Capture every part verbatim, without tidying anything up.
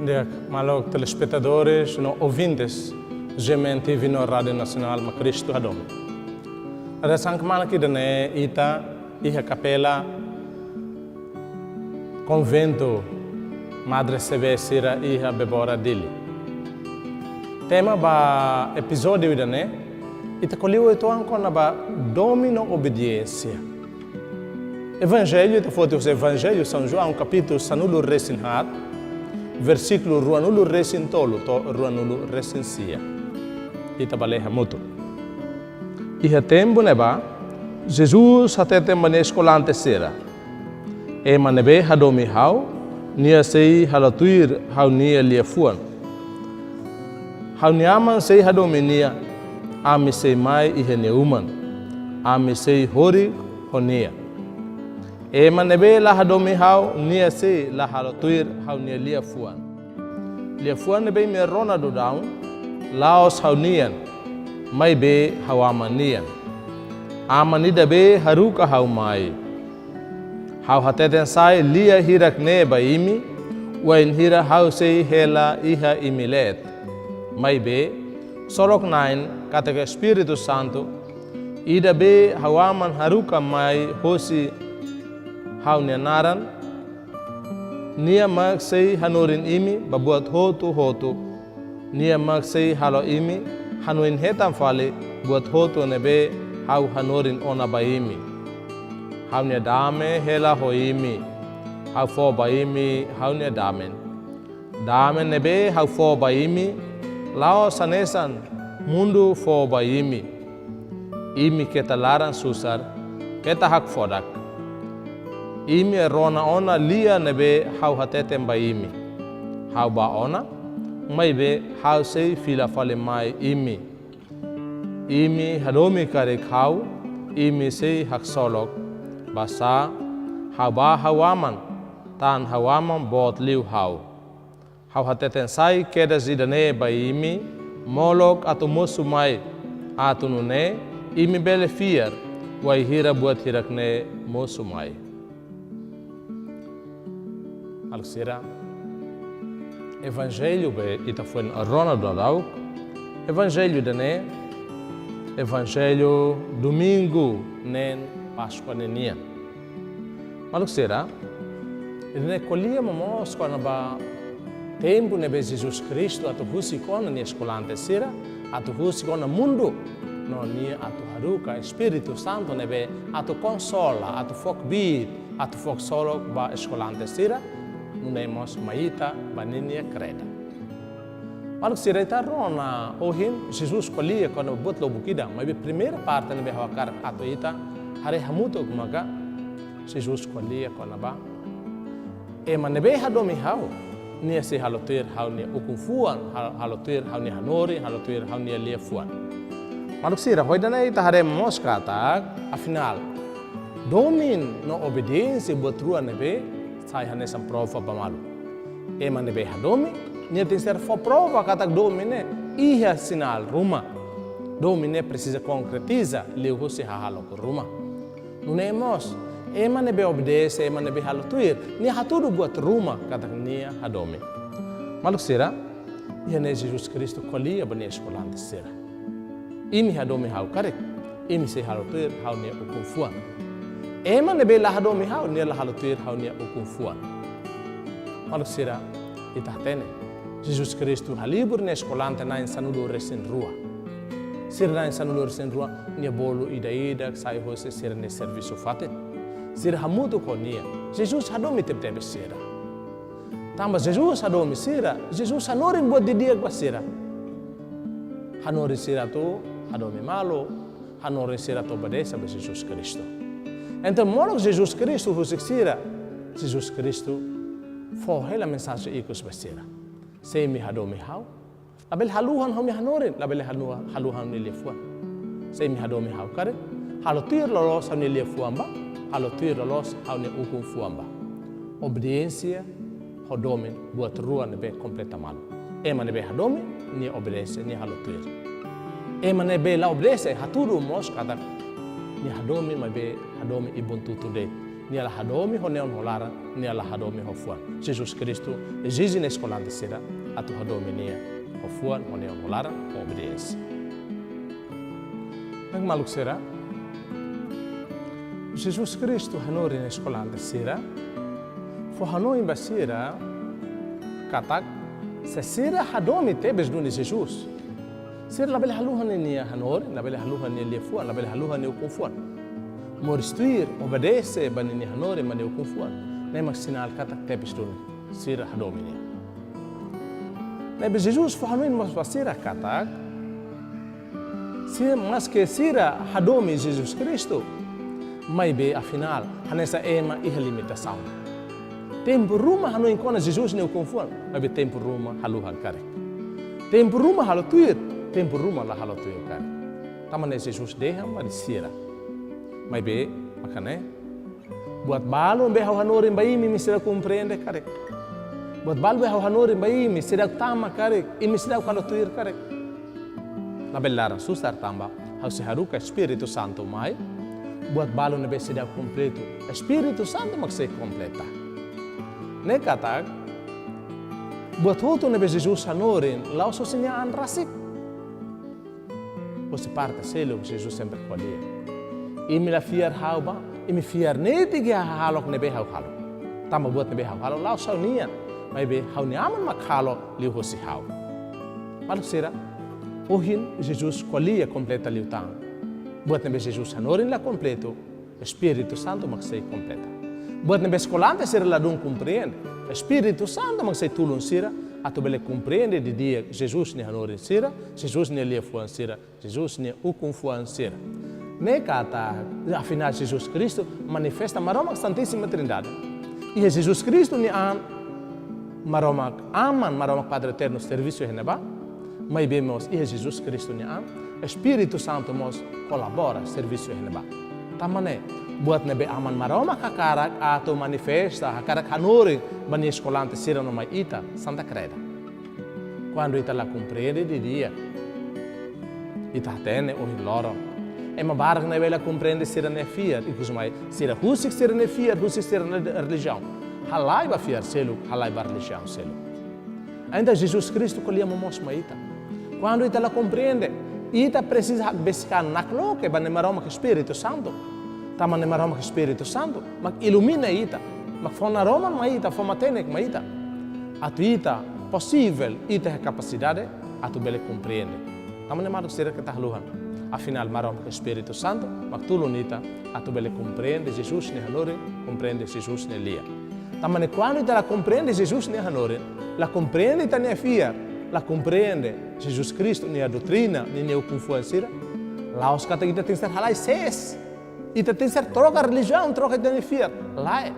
Di'ak, maluk telespetadores no ouvintes G M N T V no Rádiu Nasionál Mak Kristu Hadomi. Hanesan kmanek ida-ne'e ita iha kapela konventu Madre Sebé sira iha Bebora, Dili. Tema ba epizódiu ida-ne'e, ita ko'alia uitoan kona-ba domin no obediénsia. Evanjellu, ita foti husi Evanjellu São João, kapítulu sanulu-resin-haat, versíkulu ruanulu-resin-tolu to'o ruanulu-resin-sia. Ita bá lee hamutuk. Iha tempu ne'ebá, Jesus hateten ba nia eskolante sira: Ema ne'ebé hadomi ha'u, nia sei halo tuir ha'u-nia liafuan. Ha'u-nia Aman sei hadomi nia, ami sei mai iha nia uman, ami sei horik ho nia. Ema ne'ebé la hadomi ha'u, nia sei la halo tuir ha'u-nia liafuan. Liafuan ne'ebé imi rona daudaun, la'ós ha'u-nian, maibé ha'u Aman nian. Aman ida be haruka ha'u mai. Ha'u hateten sai lia hirak-ne'e ba imi, wainhira ha'u sei hela iha imi leet. Maibé, ksolok-na'in katak Espíritu Santu, ida be ha'u Aman haruka mai hosi ha'u-nia naran, nia mak sei hanorin imi ba buat hotu-hotu. Nia mak sei halo imi hanoin hetan fali buat hotu ne'ebé ha'u hanorin ona ba imi. Ha'u-nia dame hela ho imi. Ha'u fó ba imi ha'u-nia damen. Damen ne'ebé ha'u fó ba imi, la'ós hanesan mundu fó ba imi. Imi keta laran susar, keta hakfodak. Imi rona ona lia ne'ebé ha'u hateten ba imi. Ha'u bá ona, maibé ha'u sei fila fali mai imi. Imi hadomi karik ha'u, imi sei haksolok. Basá, ha'u bá ha'u Aman, tan ha'u Aman boot liu ha'u. Ha'u hateten sai kedas ida-ne'e ba imi, molok atu mosu mai, atu nune'e imi bele fiar, wainhira buat hirak-ne'e mosu mai. Maluk sira, Evanjellu be ita foin rona daudauk, Evanjellu ida-ne'e, Evanjellu Domingu neen Páskua ninian. Maluk sira, ida-ne'e ko'alia momoos kona-ba tempu ne'ebé Jesus Kristu atu husik ona nia eskolante sira, atu husik ona mundu, no nia atu haruka Espíritu Santu ne'ebé atu konsola, atu fó kbiit, atu fó ksolok ba eskolante sira, nune'e mós mai ita ba ninia kreda. Maluk sira, ita rona ohin Jesus ko'alia kona-ba buat lubuk ida, maibé primeira parte ne'ebé ha'u hakarak atu ita haree hamutuk maka Jesus ko'alia kona-ba: Ema ne'ebé hadomi ha'u, nia sei halo tuir ha'u-nia ukun-fuan, hal-, halo tuir ha'u-nia hanorin, halo tuir ha'u-nia liafuan. Maluk sira, ho ida-ne'e ita haree momoos katak, afinál, domin no obediénsia buat rua ne'ebé sai hanesan prova ba malu. Ema ne'ebé hadomi, nia tenke ser fó prova katak domin ne'e iha sinál ruma. Domin ne'e presiza konkretiza liuhusi hahalok ruma. Nune'e mós, ema ne'ebé obedese, ema ne'ebé halo tuir, nia hatudu buat ruma katak nia hadomi. Maluk sira, iha ne'e Jesus Kristu ko'alia ba nia eskolante sira: Imi hadomi ha'u karik, imi sei halo tuir ha'u-nia ukun-fuan. Ema ne'ebé la hadomi ha'u, nia la halo tuir ha'u-nia ukun-fuan. Maluk sira, ita hatene, Jesus Kristu halibur nia eskolante na'in sanulu-resin-rua. Sira na'in sanulu-resin-rua, nia bolu ida-idak sai hosi sira-nia servisu fatin. Sira hamutuk ho nia. Jesus hadomi tebetebes sira. Tanba Jesus hadomi sira, Jesus hanorin buat didi'ak ba sira. Hanorin sira atu hadomi malu, hanorin sira atu obedese ba Jesus Kristu. Entaun, molok Jesus Kristu husik sira, Jesus Kristu fó hela mensajen ikus ba sira: Se imi hadomi ha'u, labele haluhan ha'u-nia hanorin, labele haluha-, haluhan ha'u-nia liafuan. Se imi hadomi ha'u karik, halo tuir loloos ha'u-nia liafuan bá, halo tuir loloos ha'u-nia ukun-fuan bá. Obediénsia ho domin, buat rua ne'ebé kompleta malu. Ema ne'ebé hadomi, nia obedese, nia halo tuir. Ema ne'ebé la obedese, hatudu mós katak nia hadomi, maibé hadomi ibun-tutun de'it. Nia la hadomi ho neon ho laran, nia la hadomi ho fuan. Jesus Kristu ezije nia eskolante sira atu hadomi nia ho fuan, ho neon ho laran, ho obediénsia. Maluk sira, Jesus Kristu hanorin nia eskolante sira, fó hanoin ba sira katak, se sira hadomi tebes duni Jesus, sira labele haluha nia hanorin, labele haluha nia liafuan, labele haluha nia ukun-fuan. Moris tuir, obedese ba nia hanorin, ba nia ukun-fuan, ne'e mak sinál katak tebes duni sira hadomi nia. Ne'ebé Jesus fó hanoin mós ba sira katak, se maske sira hadomi Jesus Kristu, maibé afinál, hanesan ema iha limitasaun. Tempu ruma hanoin kona Jesus nia ukun-fuan, maibé tempu ruma haluha karik. Tempu ruma halo tuir, tempu ruma la halo tuir karik. Tanba ne'e Jesus dehan ba sira. Maibé, maka ne'e, buat balu ne'ebé ha'u hanorin ba imi, imi seidauk komprende karik. Buat balu ne'ebé ha'u hanorin ba imi, seidauk tama karik, imi seidauk halo tuir karik. Labele laran susar tanba ha'u sei haruka Espíritu Santu mai. Buat balu ne'ebé seidauk kompletu, Espíritu Santu mak sei kompleta. Ne'e katak, buat hotu ne'ebé Jesus hanorin, la'ós husi nia an rasik. Husi parte seluk Jesus sempre ko'alia. Imi la fiar ha'u ba, imi fiar netik iha hahalok ne'ebé ha'u halo. Tanba buat ne'ebé ha'u halo la'ós ha'u-nian, maibé ha'u-nia Aman mak halo liuhusi ha'u. Maluk sira, ohin Jesus ko'alia kompleta liután. Buat ne'ebé Jesus hanorin la kompletu, Espíritu Santu mak sei kompleta. Buat ne'ebé eskolante sira ladún komprende, Espíritu Santu mak sei tulun sira atu bele komprende didi'ak Jesus nia hanorin sira, Jesus nia liafuan sira, Jesus nia ukun-fuan sira. Ne'e katak, afinál Jesus Kristu manifesta Maromak Santísima Trindade. Iha Jesus Kristu nia an, Maromak Aman, Maromak Padre Eternu servisu iha ne'ebá, maibé mós iha Jesus Kristu nia an, Espíritu Santu mós kolabora servisu iha ne'ebá. Tanba ne'e, buat ne'ebé Aman Maromak hakarak atu manifesta, hakarak hanorin ba nia eskolante sira no mai ita, Santa Kreda. Kuandu ita la komprende didi'ak, ita hatene ohin loron, ema barak ne'ebé la komprende sira-nia fiar, ikus mai sira husik sira-nia fiar, husik sira-nia relijiaun. Halai ba fiar seluk, halai ba relijiaun seluk. Entaun Jesus Kristu ko'alia momoos mai ita. Kuandu ita la komprende, ita presiza hakbesik an nakloke ba Na'i Maromak Espíritu Santu. Tanba Na'i Maromak Espíritu Santu mak ilumina ita, mak fó naroman mai ita, fó matenek mai ita. Atu ita posivel, ita iha kapasidade atu bele komprende. Tanba ne'e maluk sira keta haluha. Afinál Maromak Espíritu Santu mak tulun ita atu bele komprende Jesus nia hanorin, komprende Jesus nia lia. Tanba ne'e kuandu ita la komprende Jesus nia hanorin, la komprende ita-nia fiar, la komprende Jesus Kristu nia doutrina, ninia ukun-fuan sira, la'ós katak ita tenke ser halai sees. Ita tenke ser troka relijiaun, troka ita-nia fiar. Lae,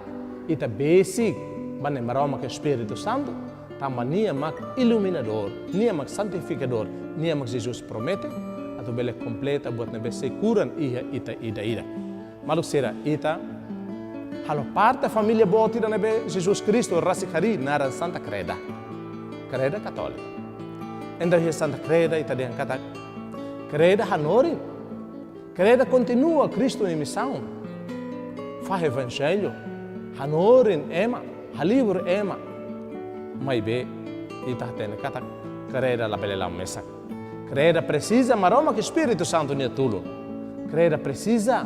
ita besik ba Na'i Maromak Espíritu Santu, tanba nia mak iluminadór, nia mak santifikadór, nia mak Jesus promete atu bele kompleta buat ne'ebé sei kuran iha ita ida-idak. Maluk sira, ita halo parte família boot ida ne'ebé Jesus Kristu rasik harii, naran Santa Kreda. Kreda Katólika. Entaun iha Santa Kreda ita dehan katak, Kreda hanorin, Kreda kontinua Kristu nia misaun. Fahe evanjellu, hanorin ema, halibur ema. Maibé, ita hatene katak Kreda labele la'o mesak. Kreda presiza Maromak Espíritu Santu nia tulun. Kreda presiza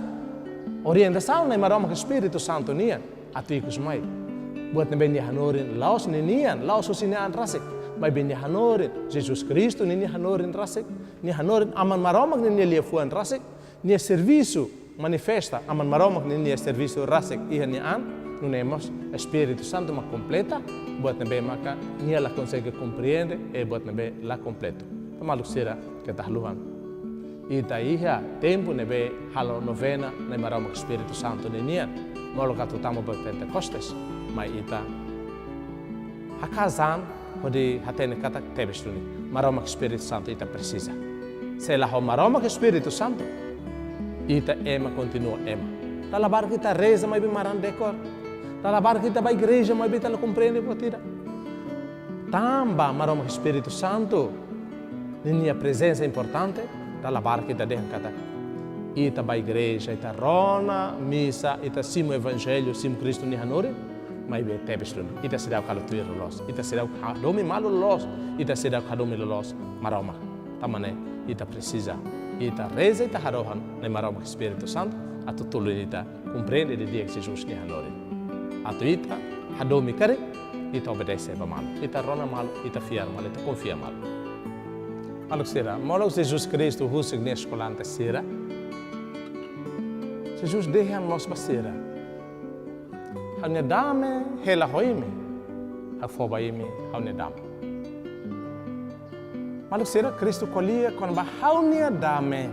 orientasaun Na'i Maromak Espíritu Santu nian atu ikus mai. Buat ne'ebé nia hanorin la'ós ninian, la'ós husi nia an rasik. Maibé nia hanorin Jesus Kristu ninia hanorin rasik. Nia hanorin Aman Maromak ninia liafuan rasik. Nia servisu manifesta Aman Maromak ninia servisu rasik iha nia an, nune'e mós Espíritu Santu mak kompleta buat ne'ebé maka nia la konsege komprende, i buat ne'ebé la kompletu. Maluk sira keta haluha. Ita iha tempu ne'ebé halo novena Na'i Maromak Espíritu Santu ninian, molok atu tama ba Pentekostes, mai ita haka'as an hodi hatene katak tebes duni Maromak Espíritu Santu ita presiza. Se la ho Maromak Espíritu Santu, ita ema kontinua ema. Dala barak ita reza maibé maran dekor. Dala barak ita bá igreja maibé ita la komprende buat ida. Tanba Maromak Espíritu Santu ninia prezensa importante, dala barak ita dehan katak Ita bá igreja, ita rona misa, ita simu evanjellu, simu Kristu nia hanorin, maibé tebes duni, ita seidauk halo tuir loloos, ita seidauk hadomi malu loloos, ita seidauk hadomi loloos Maromak. Tanba ne'e, ita presiza, ita reza, ita harohan Na'i Maromak Espíritu Santu atu tulun ita komprende didi'ak Jesus nia hanorin. Atu ita hadomi karik, ita obedese ba malu, ita rona malu, ita fiar malu, ita konfia malu. Maluk sira, molok Jesus Kristu husik nia eskolante sira, Jesus dehan mós ba sira: Ha'u-nia dame hela ho imi, ha'u fó ba imi ha'u-nia dame. Maluk sira, Kristu ko'alia kona-ba ha'u-nia dame.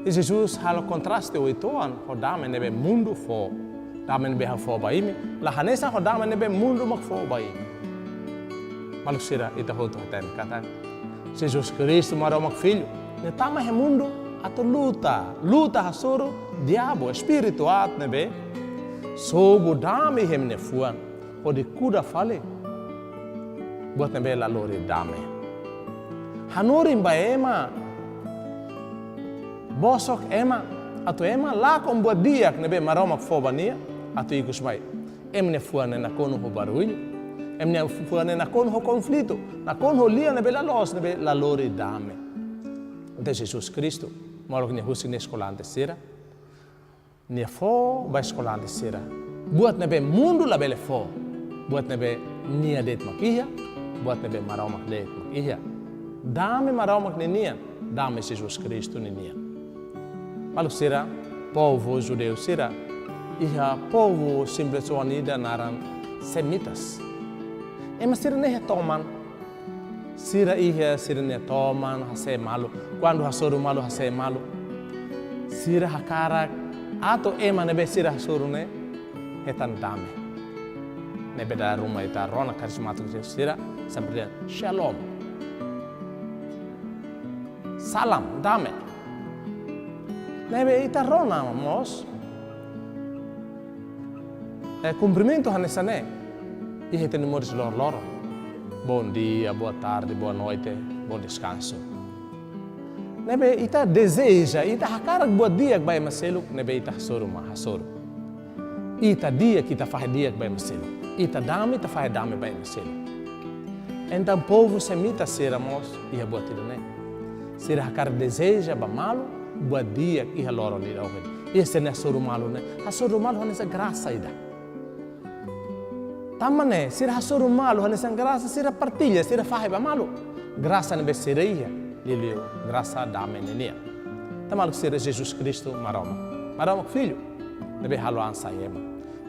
I Jesus halo kontraste uitoan ho dame ne'ebé mundu fó, dame ne'ebé ha'u fó ba imi, la hanesan ho dame ne'ebé mundu mak fó ba imi. Maluk sira, ita hotu hatene katak Jesus Kristu, Maromak Filho, nia tama iha mundu atu luta, luta hasoru diabu, espíritu aat ne'ebé sobu dame iha imi-nia fuan, hodi kuda fali buat ne'ebé la lori dame. Hanorin ba ema, bosok ema, atu ema lakon buat di'ak ne'ebé Maromak fó ba nia, atu ikus mai. Ema nia fuan ne'e nakonu ho barullu, ema nia fuan ne'e nakonu ho konflitu, nakonu ho lia ne'ebé la loos, ne'ebé la lori dame. Entaun Jesus Kristu, molok nia husik nia eskolante sira, nia fó ba eskolante sira buat ne'ebé mundu labele fó, buat ne'ebé nia de'it mak iha, buat ne'ebé Maromak de'it mak iha. Dame Maromak ninian, dame Jesus Kristu ninian. Maluk sira, povu judeu sira iha povu simples oan ida naran semitas. Ema sira-ne'e iha toman, sira iha sira-nia toman hase'e malu. Kuandu hasoru malu, hase'e malu, sira hakarak atu ema ne'ebé sira hasoru ne'e hetan dame. Ne'ebé dala ruma ita rona karismátiku sira sempre dehan shalom, salam, dame. Ne'ebé ita rona mós, eh, kumprimentu hanesan ne'e iha ita-nia moris loroloron. Bom dia, boa tarde, boa noite, bom descanso. Ne'ebé ita dezeja, ita hakarak buat di'ak ba ema seluk ne'ebé ita hasoru mak hasoru. Ita di'ak, ita fahe di'ak ba ema seluk. Ita dame, ita fahe dame ba ema seluk. Entaun povu semita sira mós iha buat ida-ne'e. Sira hakarak dezeja ba malu buat di'ak iha loron ida ohin. Iha sira-nia hasoru malu ne'e, hasoru malu hanesan grasa ida. Tanba ne'e, sira hasoru malu hanesan grasa, sira partilla, sira fahe ba malu grasa ne'ebé sira iha, liuliu grasa dame ninian. Entaun maluk sira, Jesus Kristu Maromak, Maromak Filho ne'ebé halo an sai ema.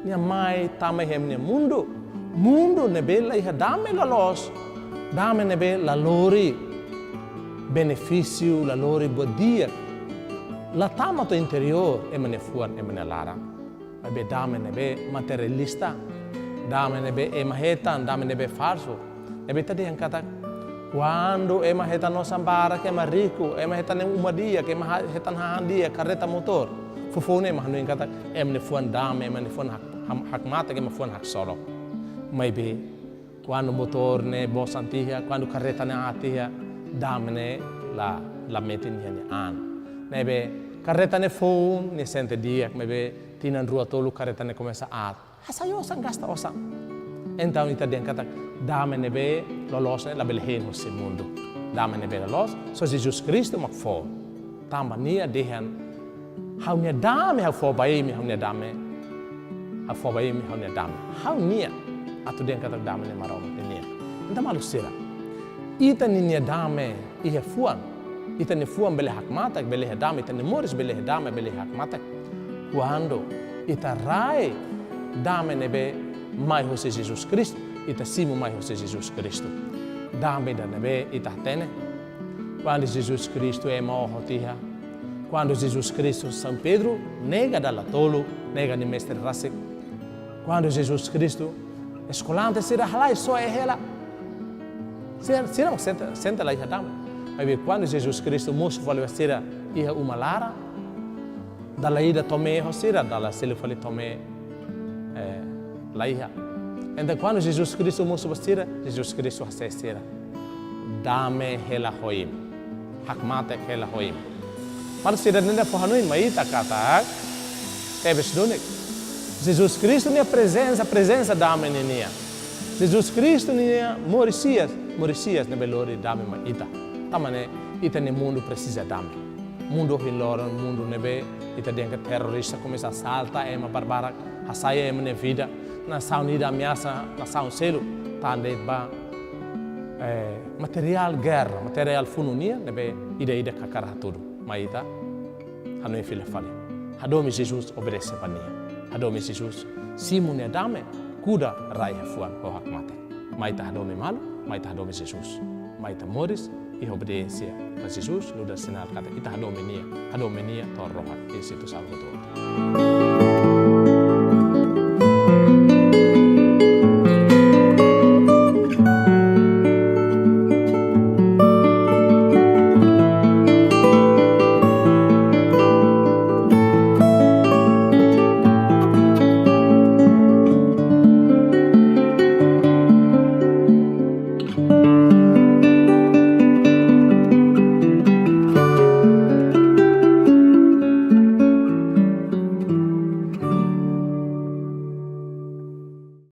Nia mai tama iha ema nia mundu, mundu ne'ebé la iha dame, la loos, dame ne'ebé la lori benefísiu, la lori buat di'ak, la tama to'o interiór ema nia fuan, ema nia laran. Maibé dame ne'ebé materialista, dame ne'ebé ema hetan, dame ne'ebé falsu. Ne'ebé ita dehan katak, kuandu ema hetan osan barak, ema riku, ema hetan uma di'ak, ema ha-, hetan hahán di'ak, karreta, motór, foufoun ne'e ema hanoin katak ema nia fuan dame, ema nia fuan hak-, ham-, hakmatek, ema fuan haksolok. Maibé kuandu motór ne'e bosan tiha, kuandu karreta ne'e aat tiha, dame ne'e la, la metin iha nia an. Ne'ebé karreta ne'e foun, nia sente di'ak, maibé tinan rua tolu karreta ne'e komesa aat. Hasai osan, gasta osan. Entaun ita dehan katak dame ne'ebé loloos ne'e labele hein husi mundu. Dame ne'ebé loloos, só Jesus Kristu mak fó. Tanba nia dehan, ha'u-nia dame ha'u fó ba imi, ha'u-nia dame ha'u fó ba imi, ha'u-nia dame. Ha'u-nia, atu dehan katak dame ne'e Maromak ninian. Entaun maluk sira, ita ninia dame iha fuan. Ita-nia fuan bele hakmatek, bele iha dame, ita-nia moris bele iha dame, bele iha hakmatek kuandu ita rai dame ne'ebé mai husi Jesus Kristu, ita simu mai husi Jesus Kristu. Dame ida ne'ebé ita hatene kuandu Jesus Kristu ema oho tiha, kuandu Jesus Kristu, São Pedro nega dala tolu, nega nia mestre rasik. Kuandu Jesus Kristu, eskolante sira halai soe hela. Sira, sira mak sente, sente la iha dame. Maibé kuandu Jesus Kristu mosu fali ba sira iha uma laran, dala ida Tomé ho sira, dala seluk fali Tomé, eh, la iha. Entaun kuandu Jesus Kristu mosu ba sira, Jesus Kristu hase'e sira: Dame hela ho imi. Hakmatek hela ho imi. Maibé sira ne'e fó hanoin mai ita katak tebes duni. Jesus Kristu nia prezensa, prezensa dame ninian. Jesus Kristu nia moris hi'as, moris hi'as ne'ebé lori dame mai ita. Tanba ne'e ita-nia mundu presiza dame. Mundu ohin loron, mundu ne'ebé ita dehan ke terrorista komesa asalta ema barbarak, hasai ema nia vida, nasaun ida ameasa nasaun seluk, tan de'it ba, eh, materiál gerra, materiál funu nian ne'ebé ida-idak hakarak hatudu. Maibé ita hanoin fila fali. Hadomi Jesus, obedese ba nia. Hadomi Jesus, simu nia dame, kuda rai-hefuan ho hakmatek. Mai ita hadomi malu, mai ita hadomi Jesus. Mai ita moris iha obediénsia ba Jesus, nu'udar sinál katak ita hadomi nia, hadomi nia to'o rohan, Espíritu Santu hotu-hotu.